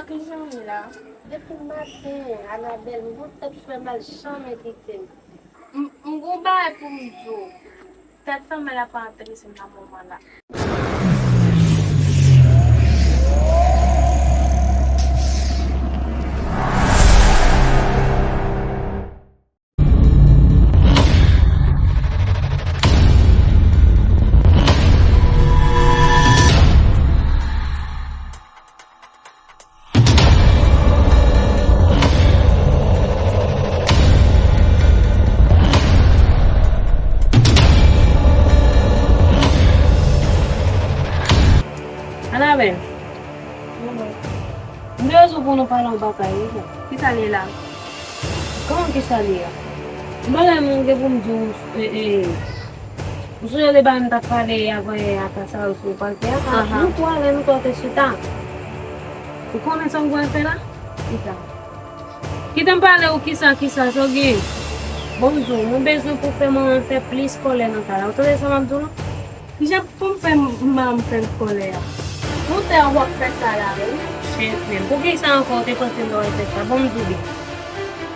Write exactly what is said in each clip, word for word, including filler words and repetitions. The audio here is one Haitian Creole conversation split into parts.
Kijan w ye la? Depi maten, Anabèl, m gon tèt fè mal, janm kite m. M m gon bagay pou m di w. Tèt fè mal la pa enterese m nan moman la. Anabèl, m bezwen pou nou pale yon bagay wi. Kisa l ye la? Kòman kisa l ye a? M pa gen pou m di w, e, e, ou sonje de bagay m t ap pale avan yè a, ka sa yo sou pal fè a? Ahan. Nou twò alè, nou twò te chita. Ou konnen sa m pral fè la? Kisa? Kite m pale w kisa, kisa, sa w gen? Bon, m di w, mwen bezwen pou fè manman fè plis kòlè nan kay la. Ou tande sa m ap di w lan? Kijan pou m fè manman m fè m kòlè a? Poutèt w ap fè sa la, wi. Shit, men. Poukisa ankò w te panse m t ap fè sa? Bon, m di w byen.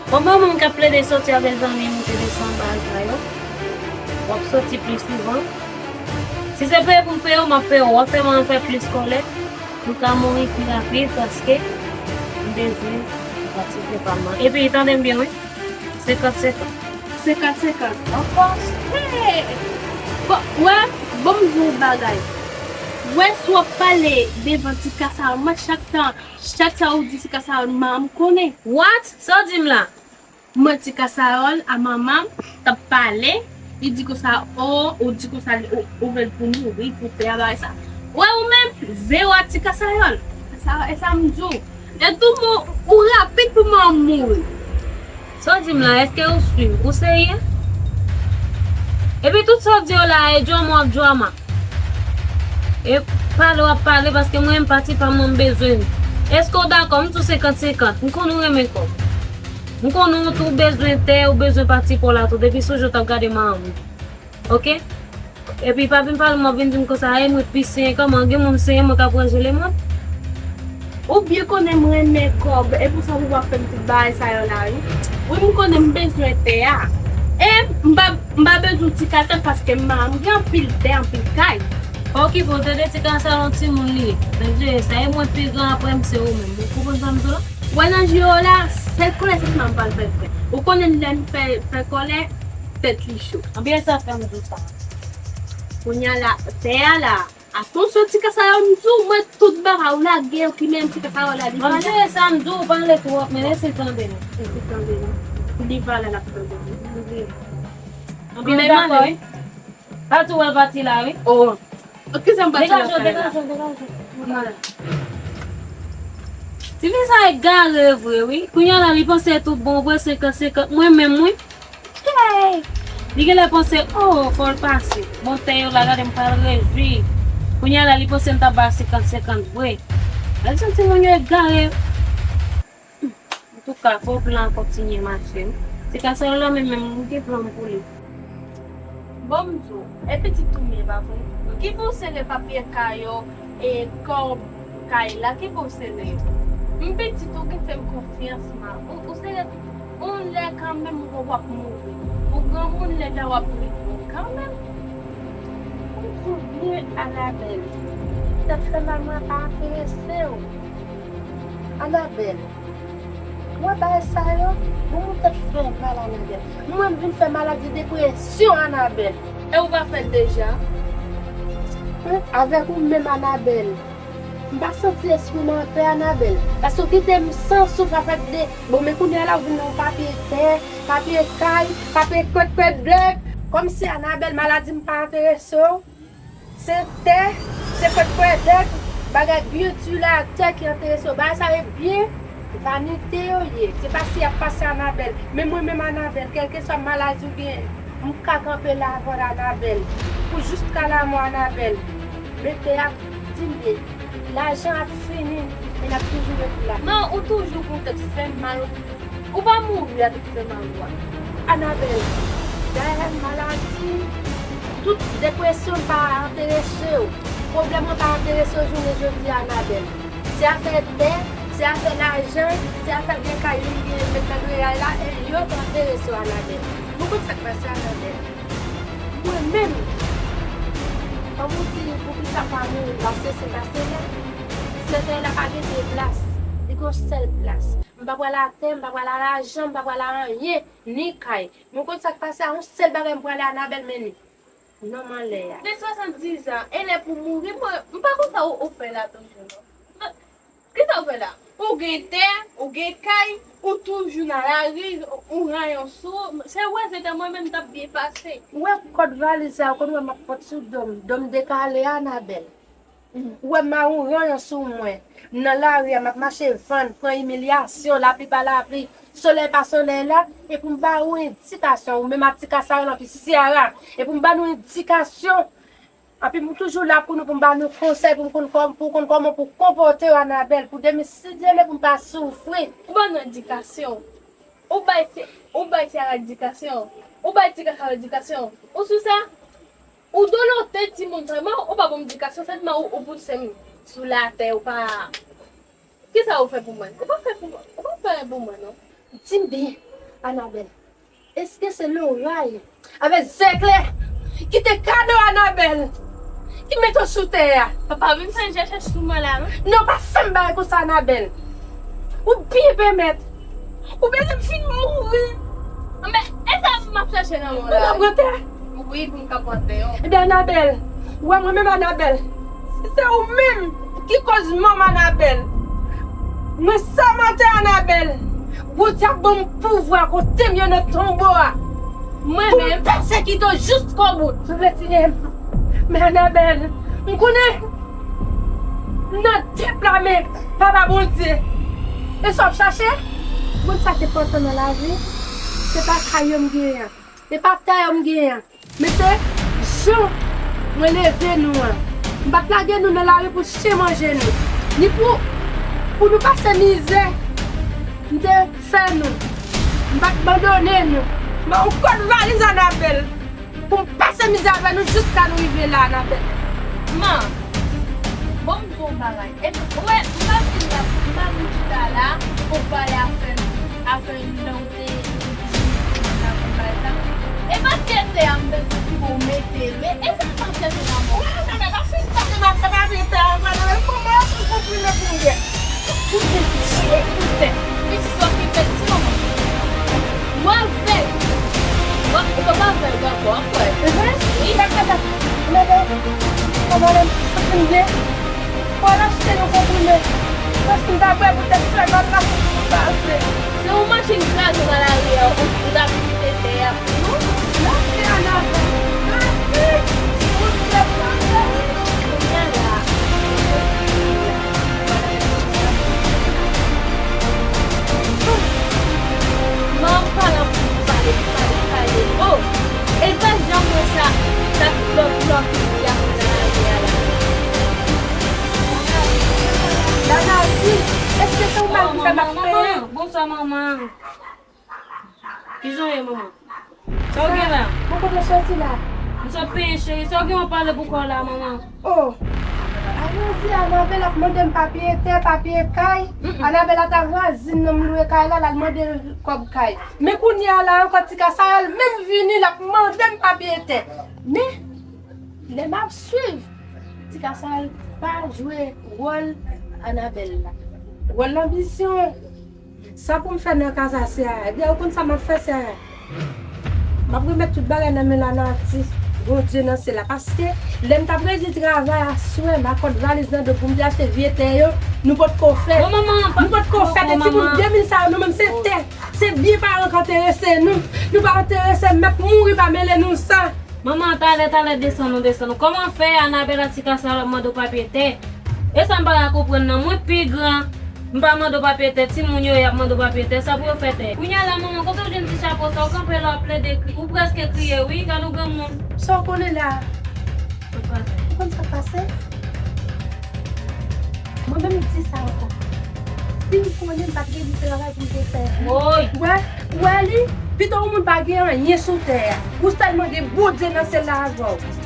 Bon, manman m k ap plede soti avèk zanmi moute desann bagay sa yo. W ap soti pli souvan. Si se peye pou m peye w, m ap peye w. W ap fè manman m fè plis kòlè. Nou ka mouri pi rapid paske m bezwen pati fè pa m nan. Epi, tande m byen, wi. Senkant senkant. Senkant senkant. Ankò? Hey! Bon, wè, bon, m di w yon bagay. Wè, si w ap pale devan ti kasaròl, mwen chak tan, chak sa ou di ti kasaròl, m konnen. What? Sa w di m la? Mwen ti kasaròl a manman m t ap pale, li di konsa, o, ou di konsa, li, ou, ou vle l pou mouri, pou pè a bagay sa. Wè, ou menm, vewo a ti kasaròl. Sa, e sa m di w. E tou mou, ou rapid pou manman m mouri. Sa w di m la, èske ou si? Ou serye? Epi tout sa w di yo la, e djòma w ap djòma. E pale w ap pale, paske mwen menm pati pa m nan m bezwen. Èske w dakò? M di w senkant senkant. M konnen w renmen kòb. M konnen w tou bezwen tè, ou bezwen pati pa w la tou. Depi sou jou w t ap gade manman m. Oke? Epi pa vin pale m, w ap vin di m konsa, e mwen pi senyen, kòman gen moun senyen, mwen ka pran je lemonn? Ou byen konnen m renmen kòb, e pou sa pou w ap fè m tout bagay sa yo la, wi. Wi, m konnen m bezwen tè a. E m pa, m pa bezwen ti katè paske m, m gen anpil tè, anpil kay. Pa okipe w, tande ti kasaròl, yon timoun li ye. Nan jere sa, e mwen pi gran apre m, se ou menm. Ou konprann sa m di w la? Wè nan je w la, sèl kòlè se m pral fè frè. Ou konnen lè m fè, fè kòlè, tèt li cho. Anben sa fè m di w sa. Kounye a la, tè a la, atansyon ti kasaròl m di w, mwen tout bagay ou lage yo ki menm ti kasaròl la li. Manje sa m di w, pale twòp, men lese tande non. Lese tande non. Li pale l ap tande. Anben m dakò wi. Pati w al pati la wi. Oh. Kisa m pati la fè la? Degaje w, degaje w, degaje w. Tifi sa egare vre wi. Kounye a la li panse tout bon vre, senkant senkant. Mwen menm wi. Hey! Li genlè panse, oh, fò l pase. Bon, tè yo la, gade m pral rejwi. Kounye a la, li panse m ta ba senkant senkant vre. Gade jan timoun yo egare. Antouka, fò plan an kontinye mache wi. Se ka sa yo la menm, menm, m gen plan m pou li. Bon, m di w, e pitit ou m ye, pa vre? Ki pou w sere papye kay yo, e kòb kay la, ki pou w sere yo? M pitit ou, gen fè m konfyans, ma. Ou, ou sere tout. Yon lè kanmenm w ap mouri. Ou granmoun lè sa w ap rive kanmenm. Ou di w byen, Anabèl. Tèt fè mal mwen pa enterese w. Anabèl. Ou wè bagay sa yo? Bon, mwen tèt fè mal, Anabèl. Mwen m vin fè maladi depresyon, Anabèl. E ou pa fè l deja? Humm, avèk ou menm, Anabèl. M pa santi lespri m anpè, Anabèl. Paske w kite m san souf avèk de. Bon, men kounye a la, ou vin nan yon papye tè, papye kay, papye kwèt kwèt dèk. Kòmsi, Anabèl, maladi m pa enterese w. Se tè, se kwèt kwèt dèk, bagay byen di la, tè ki enterese w. Bagay sa yo byen vanite yo ye. Se pa si y ap pase, Anabèl. Men mwen menm, Anabèl, kèlkeswa maladi ou gen, m ka kanpe la avè w, Anabèl. Pou jiska lamò, Anabèl. Men tè a, di m byen, lajan ap fini, men n ap toujou ret la. Non, ou toujou gon tèt fè mal. Ou pa mouri a tèt fè mal ou a. Anabèl, dayè maladi, tout depresyon pa enterese w. Pwoblèm ou pa enterese w jounen jodi a, Anabèl. Se afè tè, Se afè lajan, se afè gen kay youn gen met nan dweyay la, e yo k enterese w, Anabèl. Nou konn sa k pase, Anabèl. Mwen menm, kòm ou di, poukisa pa mouri, paske se pase la. Sèten la pa gen de plas, li gen yon sèl plas. M pa pral atè, m pa pral a lajan, m pa pral a anyen, ni kay. Nou konn sa k pase a, yon sèl bagay m prale, Anabèl, men li. Nonm anlè a. De swasanndiz an, e lè pou mouri, mwen, m pa konn sa ou, ou fè la toujou, non. Kisa ou fè la? Ou gen tè, ou gen kay, ou toujou nan lari, ou ranyon sou ou. Se wè se te mwen menm t ap byen pase. Ou wè kòd valiz sa, ou konn wè m ap pot sou do m, do m dekale, Anabèl. Ou wè m a yon ranyon sou mwen. M nan lari a, m ap mache vann, pran imilyasyon, lapli pa lapli, solèy pa solèy la, e pou m ba ou endikasyon, ou menm a Ti Kasarèl anpi Ciara, e pou m ba nou endikasyon, anpi m toujou la pou nou, pou m ba nou konsèy, pou m konn kòm, pou w konn kòman pou w konpòte w, Anabèl, pou demen, si Dye vle, pou m pa soufri. Ou ban nou endikasyon. Ou bay, ou bay Ciara endikasyon. Ou bay Ti Kasarèl endikasyon. Ou sou sa? Ou dolote timoun sèlman, ou pa ban m edikasyon, sèlman ou, ou pouse m sou latè, ou pa. Kisa ou fè pou mwen? Ou pa fè pou mwen, ou pa fè anyen pou mwen, non. Di m byen, Anabèl, èske se loray avèk zeklè ki te kado Anabèl, ki mete w sou tè a? Papa, vin fè chèchèch sou mwen la, non. Non, pa fè m bagay konsa, Anabèl. Ou byen pèmèt. Ou bezwen m fin mouri. Men, e sa m ap chèche nan mwen la. Ou ka pran tè? Wi, pou m ka pran tè, yo. Ebyen, Anabèl, ou wè mwen menm, Anabèl, si se ou menm ki koz mò m, Anabèl, mwen sèmante, Anabèl, Bondye ap ban m pouvwa kote m ye nan tonbo a. Mwen menm. Pou m pèsekite w jiskobout. Ou vle tiye m. Men, Anabèl, m konnen m nan de pla men Papa Bondye. E sa w ap chache? Moun sa k enpòtan nan lavi, se pa kay yo m genyen an, e pa tè yo m genyen an, men se jan mwen leve nou an. M pa t lage nou nan lari pou chen manje nou, ni pou, pou nou pase mizè. M te fè nou. M pa t abandone nou. M a yon kòd valiz, Anabèl, pou m pase mizè avè nou jiska nou rive la, Anabèl. Man, bon, m di w yon bagay. E, ou wè, m pa vin la, m pa vin chita la pou pale afè, afè nan ou te, ou te di m nan konn bagay sa. E pa tèt tè a m bezwen pou w mete, men e sa m ap chèche nan mwen. Ou wè, Anabèl, pa fin pale m ap, ap, ap, tè a, Anabèl, kòman w ap konprime pou m gen? Ou te tiye pou tè. Pitit w ap gen tèt ti manman. W avèg. W ap, ou pa avèg ankò, ankò. Wi. Sa k fè sa? Mède. Kòman lè m soti m byen? Ou al achte yon konprime. Paske m ta prè pou tèt fè mal la pou m pase. Se yon machin kraze nan lari a, ou, ou ta kite tè a. Danavi, èske se ou menm ki fè m ap peye? Bonswa, manman. Kijan w ye, manman? Sa w gen la? Bon, kote w soti la? M sot penyen, cheri. Sa w gen w ap pale pou kò w la, manman? Oh! Alonzi, Anabèl ap mande m papye tè, papye kay. Anabèl a ta vwazin nan m lwe kay la, l al mande kòb kay. Men kounye a la ankò, Ti Kasarèl menm vini, l ap mande m papye tè. Men, lè m ap swiv, Ti Kasarèl pa jwe wòl Anabèl la. Wòl lanbisyon. Sa pou m fè nan ka sa, Ciara? Ebyen, ou konn sa m ap fè, Ciara? M ap remèt tout bagay nan men lanati, Bondye nan syèl la. Paske, lè m t ap redi travay aswè, m a kòd valiz nan do pou m te achte vye tè yo, nou potko fèt. Nou potko fèt, e timoun de mil sa yo, nou menm se tè, se byen paran k enterese nou. Nou pa enterese, m mèt mouri pa mele nou sa. Manman, talè, talè, desann nou, desann nou. Kòman fè Anabèl ak Ti Kasarèl ap mande w papye tè? E sa m pa ka konprann nan. Mwen pi gran, m pa mande w papye tè, timoun yo, y ap mande w papye tè, sa pou yo fè tè. Kounye a la, manman, kote w jwenn ti chapo sa? Ou kanpe la, w ap plede kri-, ou prèske kriye, wi, gad yon granmoun. Sa w konnen la? Ou konn sa k pase? Mwen menm, m di sa ankò. Si m konnen, m pa t gen travay pou m te fè. Woy! Ou wè, ou wè li, pito yon moun pa gen anyen sou tè a. Ou sèlman gen Bondye nan syèl la avè w.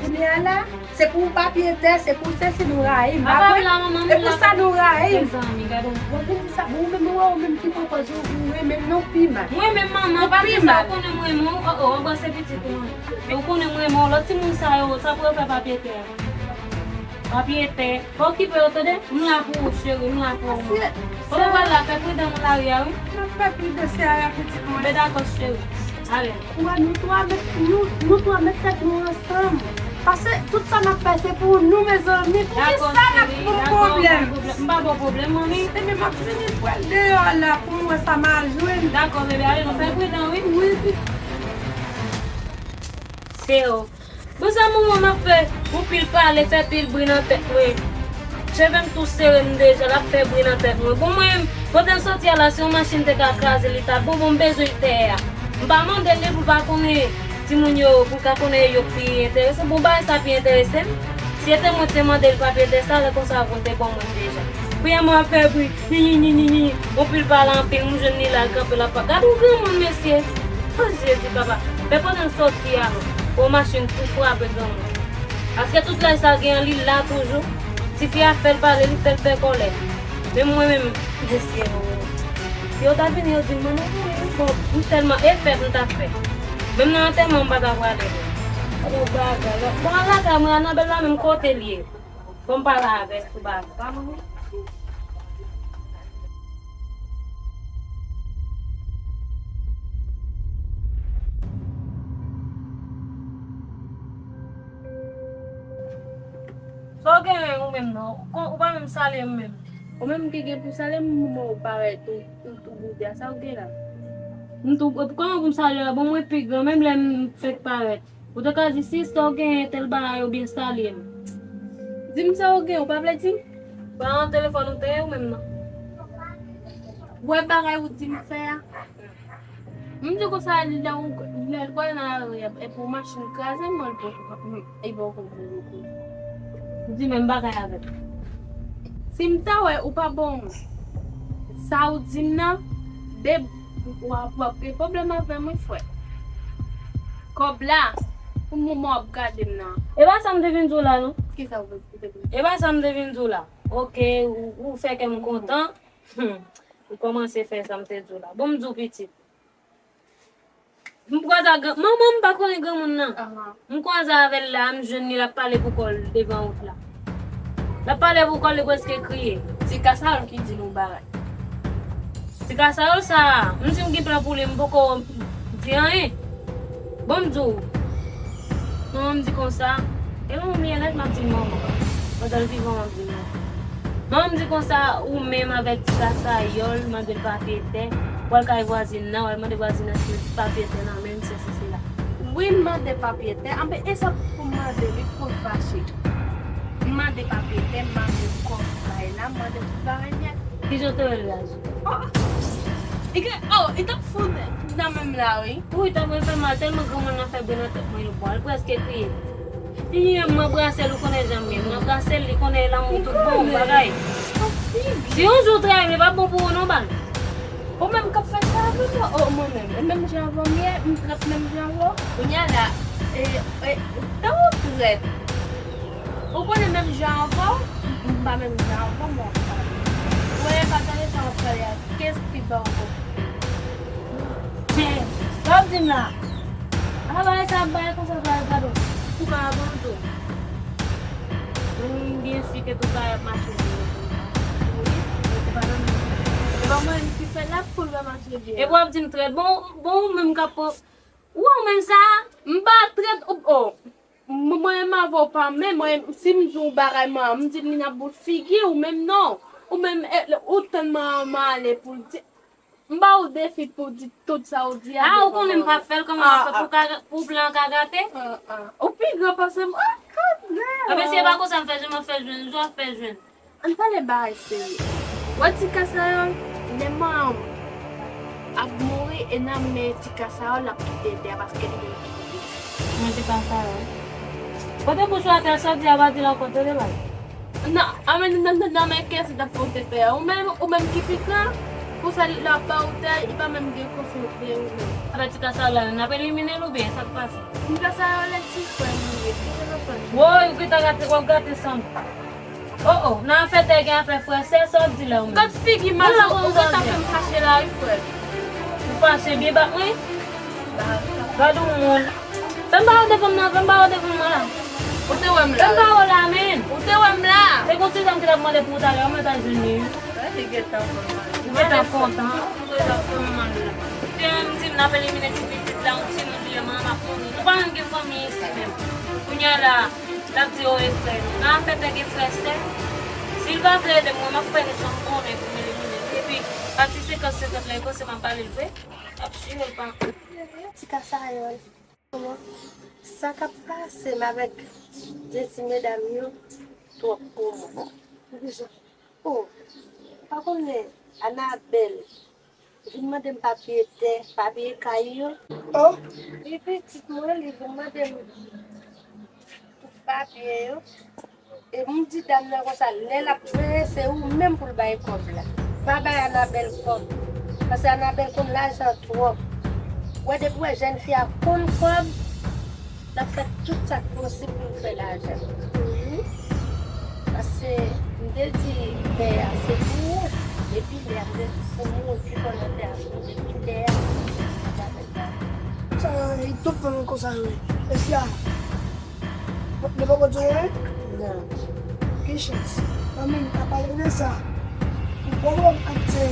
Kounye a la, Se pou papye tè, se pou sesi nou rayi m, pa vre? E pou sa nou rayi m. Mezanmi, gade yon... Bon, pou sa, bon, ou menm, ou wè, ou menm ki pran pòz ou, ou renmen m non pi mal. Mwen menm, manman, pa di sa, ou konnen mwen renmen w, o, o, anbrase pitit ou, mwen. Men ou konnen mwen renmen w, lòt timoun sa yo, sa pou yo fè papye tè a. Papye tè. Pa okipe yo, tande? M la pou ou, cheri, m la pou ou. Kote w pral la, fè pridan nan lari a, wi. M ap fè pridan, se a pitit mwen. Ben dakò, cheri. Ale. Ou wè, nou twa met, nou, nou twa met tèt nou ansanm. Paske tout sa n ap fè, se pou nou, mezanmi. Pou ki sa n ap pou pwoblèm? M pa ba w pwoblèm, manmi. Ebyen, m ap vini pral deyò la pou m wè sa m a jwenn. Dakò, bebe, ale, nou fè pridan, wi. Wi, wi. Se yo. Bon, sa manman m ap fè? Yon pil pale, fè pil bri nan tèt mwen. Cheve m tou sere m deja, l ap fè bri nan tèt mwen. Bon, mwen, kote m soti a la, si yon machin te ka kraze, li ta bon, bon, m bezwen tè a. M pa mande l li pou l pa konnen timoun yo, pou l ka konnen yo pi enterese. Bon, bagay sa pi enterese m. Si se te mwen ki te mande l papye tè sa, lè konsa, bon, te ban mwen deja. Kounye a, mwen ap fè bri. Ni, ni, ni, ni, ni. Yon pil pale anpil, m jwenn li la, l kanpe, l ap pa... Gade yon granmoun, mesye. O Jezi, papa. Men pandan l soti a, non. O machin tou frape granmoun. Paske tout lè sa gen an, li la toujou. Tifi a fè l pale, li fè l fè kòlè. Men mwen menm, mesye, non. Yo ta vini, yo di m, mwen, non, non, non, bon, m tèlman e fèt m ta fè. Menm nan antèman, m pa ta prale, non. Bon, bagay, bon, al lakay mwen, Anabèl la menm kote l ye. Fò m pale avè l sou bagay. Pa mouri. Sa w genyen ou menm nan? Ou pa menm salye m menm. Ou menm ki gen pou salye m, moman ou parèt ou, ou, ou boude a, sa w gen la? M tou, kòman pou m salye w la? Bon, mwen pi gran, menm lè m fèk parèt. Ou te ka di, "Sista, w genyen tèl bagay," oubyen "Salye m." Di m sa w gen, ou pa vle di m? Pa nan telefòn ou te ye ou menm nan. Wè bagay ou di m fè a. M di konsa, lè ou, lè l pral nan lari a, epi yon machin kraze, mwen, l poko, e poko vle reponn. Di menm bagay avè l. Si m ta wè ou pa ban m sa ou di m nan, de, w ap, w ap gen pwoblèm avè m, wi, frè. Kòb la, pou moman w ap gade m nan. E pa sa m te vin di w la, non. Kisa w te vin di? E pa sa m te vin di w la. Oke, ou, ou fè kè m kontan. Hmm. Ou kòmanse fè sa m te di w la. Bon, m di w, pitit. M kwaze ak gran, manman m pa konnen granmoun nan. M kwaze avè l la, m jwenn li, l ap pale pou kò l devan wout la. L ap pale pou kò l, li prèske kriye. Se Kasayòl ki di nou bagay. Ti Kasayòl sa a, m di m gen plan pou li, m poko di anyen. Bon, m di w. Manman m di konsa, e manman m ye nèt, m ap di l manman. Pandan l vivan, m ap di l manman. Manman m di konsa, ou menm avèk Ti Kasayòl, mande l papye tè, w al kay vwazin nan, w al mande vwazin nan si papye tè nan men l, sesi sela. Wi, m mande papye tè, anben e sa pou m mande li pou l fache. M mande papye tè, m mande kòb bay la, m mande tout bagay nèt. Kijan w te wè l reyaji? Oh! Li gen, oh, li t ap fout nan men m la, wi. Wi, tèt mwen fè mal, tèlman granmoun nan fè bri nan tèt mwen, yo pral prèske kriye. Li, m anbrase l, ou konnen jan m ye. M anbrase l, li konnen lanmou tout bon bagay. Si yon jou w trayi m, li p ap bon pou ou non, baz. Ou menm k ap fè sa avè m la, oh, mwen menm. E menm jan avè m ye, m trèt menm jan avè w. Kounye a la, e, e, tan ou trèt. Ou konnen menm jan avè w, m pa menm jan avè w, mwen pa. Ou wè, pa tande sa w ap pale a, kiyès ki ba w kòb? Sa w ap di m la? A, bagay sa ap bay konsa, bagay gadon. Tou ka abandon. Wi, m byen si ke tout bagay ap mache byen. Wi, se pa nan men. E pa mwen ki fè l ap pou l pa mache byen. Epi w ap di m trèt. Bon, bon, ou menm k ap pran. Ou wè ou menm sa, m pa trèt, ou, oh. M-, mwen menm avè w pa menm, mwen, si m di w bagay, mwen, m di l li nan bout figi w, menm non. Ou menm, eh, ou tann mwen, mwen ale pou l di. M ba w defi pou w di tout sa w di a. Ah, ou konnen m p ap fè l, kòman m ap fè pou ka, pou plan an ka gate? Ah, ah. Ou pi gran pase m. Ah, kalè. Ebyen, si e pa konsa m fè jwenn, m ap fè jwenn, jan w ap fè jwenn. Ann pale bagay serye. Wè Ti Kasayòl, lè manman w ap mouri, e nan men Ti Kasayòl l ap kite tè a paske li menm ki pi piti. Mwen Ti Kasayòl. Pote bouch ou atè, sa w di a pa di l ankò, tande baz. Nan, a men, nan, nan, nan men kiyès li t ap pote tè a? Ou menm, ou menm ki pi gran? Konsa li la pa ou tè, li pa menm gen konsyans de ou menm. Apre ti kasa la, n ap elimine l oubyen sa k pase? Ti kasa yo lè ti frè m li ye, ki se nan fè? Woy, ou gentan gate, w ap gate san m. Oh, oh, nan afè tè gen afè frè, sè, sa w ap di la ou menm? Gad figi mazo, ou gentan fè m fache la wi frè. Ou fache byen bat mwen? Gad ou moun. Fè m ba w devan m nan, fè m ba w devan m la. Ou te wè m la. Fè m ba w la, men. Ou te wè m la. Se gon ti zanm ki t ap mande pou ou talè, ou mèt al jwenn li wi. Li gentan fè m mal. Ou gentan kontan. Ou gentan fè m mal la. Depi m di m n ap elimine ti pitit la, yon timoun li ye, manman m ap mouri. Nou pa menm gen fanmi isi menm. Kounye a la, l ap di yo e frè nou. Nan afè tè gen frè sè. Si l pa vle ede m, mwen m ap fè jan m konnen pou m elimine l. Epi, pati senkant senkant la, e panse m ap ba li l vre. Ap swiv l pa kou. Ti kasayòl. Sa k ap pase m avèk de ti medam yo twòp pou mwen. Poukisa? Oh, pa konnen Anabèl vin mande m papye tè, papye kay yo. Oh, li pitit mwen, li vin mande m tout papye yo. E m di dam nan konsa, lè l ap jwe, se ou menm pou l bay kòb la. Pa bay Anabèl kòb. Paske Anabèl konn lajan twòp. Ou wè, depi w wè jèn fi a konn kòb, l ap fè tout sa k posib pou l fè lajan. Paske m te di tè a se pou ou, epi lè a m te di se moun ki konnen tè a, epi tè a, Anabèl pa. Sa, tout fanmi konsa yo ye. Mesye a, Nou poko di anyen? Non. Ki chans? Manmi, m pa pale de sa. Ou poko akte.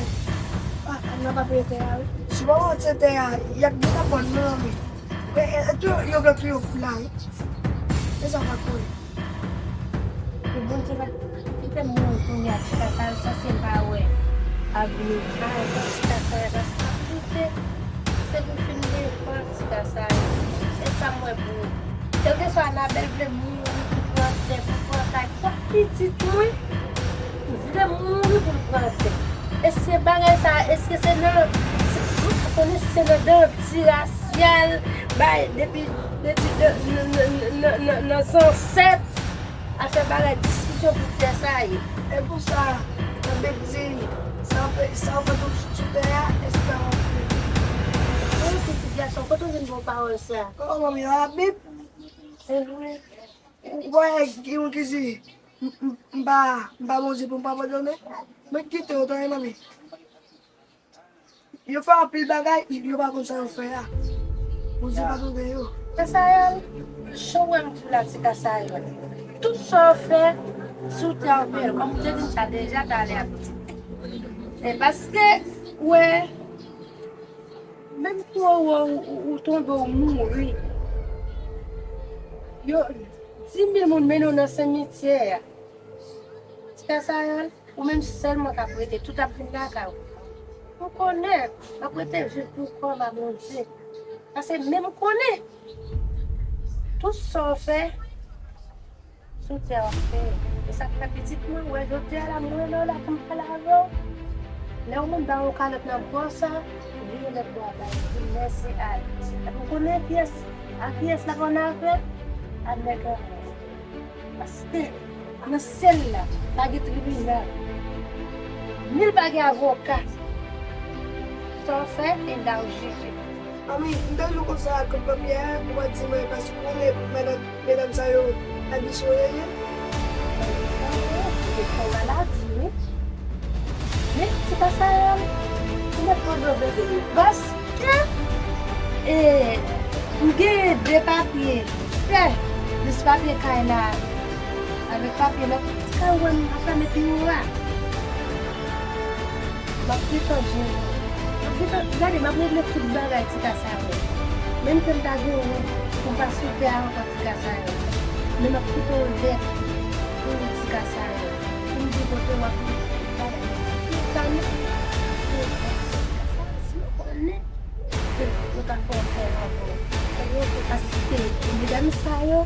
Ah, n ap peye tè a, wi. Si w poko akte tè a, y ap gentan pran nou, manmi. E, e, e, tou, yo vle touye w pou la, wi. Se sa w pa konnen. Ke Bondye pa kite m mouri kounye a, ti kasa yo sanse m pa wè. Ap vini, ah, ti kasa yo, paske ap doute. Se pou fin devan ti kasa yo. Se sa m wè pou ou. Kèlkeswa Anabèl vle mouri pou pran tè, pou pran kay, twòp pitit mwen vle mouri pou l pran tè. E se bagay sa, èske se nan, se, m pa konnen si se nan danti rasyal, bay, depi, depi nan, nan, nan, nan, nan zansèt, afè bagay diskisyon pou tè sa ye. E pou sa, nan Bib di, sa w fè, sa w fè pou sou tè a, èske w ap fè? Wi, pitit gason, kote w vin pran pawòl sa? Kòman, manmi, nan Labib? Se vre. Ou pa wè gen moun ki di, m, m, m pa, m pa Bondye pou m pa padone? Men kite yo, tande, manmi. Yo fè anpil bagay, yo pa konn sa yo fè a. Bondye padone yo. Kasayòl, jan w wè m di w la, ti Kasayòl. Tout sa w fè sou tè a, w fè l. Kòm m te di w sa deja talè a, pitit. E paske, w wè, menm tou ou, ou, ou tonbe, ou mouri. Yo, di mil moun mennen w nan simityè a. Ti Kasayòl, ou menm sèlman k ap rete, tout ap vin lakay ou. M konnen, m ap rete viv pou kò m a Bondye. Paske menm m konnen, tout sa w fè, sou tè w ap fè. E sa k fè pitit mwen, w wè jodi a la, m rele w la pou m pale avè w. Lè yon moun ba w yon kalòt nan bò sa, vire lòt bò a ba l, di mèsi a l. Epi w konnen kiyès, a kiyès l ap annavè? A nèg an. Paske nan syèl la, pa gen tribinal. Ni l pa gen avoka. Sa w fè, e la w jije. Ami, m te di w konsa, kòm papye a, ou pa di mwen, paske ou konnen madanm, medam sa yo, abisyon yo ye. Ou te fè maladi, wi. Men, ti Kasayòl, ou mèt poze w bebe. Paske, e, m gen de papye, tè, plis papye kay la, avèk papye lòt, ti kay ou wè m afèmen pi wo a. M ap gentan jere. M ap gentan, gade, m ap regle tout bagay ti Kasayòl. Menm ke m ta gen yon pou m pa sou tè a ankò ti Kasayòl. Men m ap kite w lèt pou ti Kasayòl. Pou m di kote w ap rete. Ou pa nan. Si yo konnen, si yo konnen, yo ka fè w fè l ankò. Paske medam sa yo,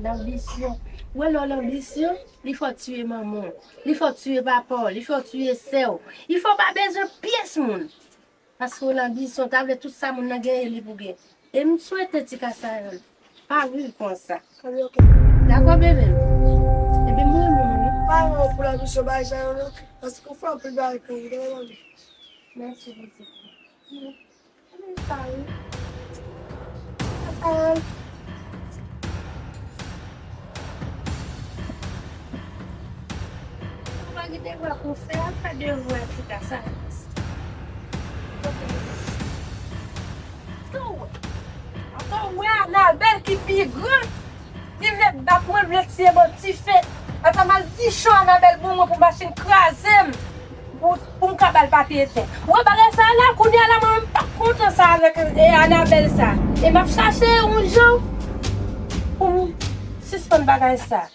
lanbisyon. Ou wè lè w lanbisyon, li fè w tiye manman w. Li fè w tiye papa w, li fè w tiye sè w. Li fè w pa bezwen pyès moun. Paske w lanbisyon, w ta vle tout sa moun nan genyen, li pou gen. E m swete ti Kasayòl pa viv konsa. Dakò, bebe m? Ebyen, m renmen w, wi. Pale pou la misyon bagay sa yo non. Paske ou fè anpil bagay pou ou, non, manmi. Mèsi, pitit. Ann sa wi. Ann. Ou pa gen devwa pou fè, al fè devwa chita sa. Ankò wè Anabèl ki pi gran. Li vle bat mwen, vle tiye mwen dife. Ata maldichon Anabèl bon mwen pou machin kraze m. Pou, pou m ka ba l papye etè. Ou wè bagay sa la, kounye a la, mwen menm m p ap kontan sa avèk e, Anabèl sa. E m ap chache yon jan pou m sispann bagay sa.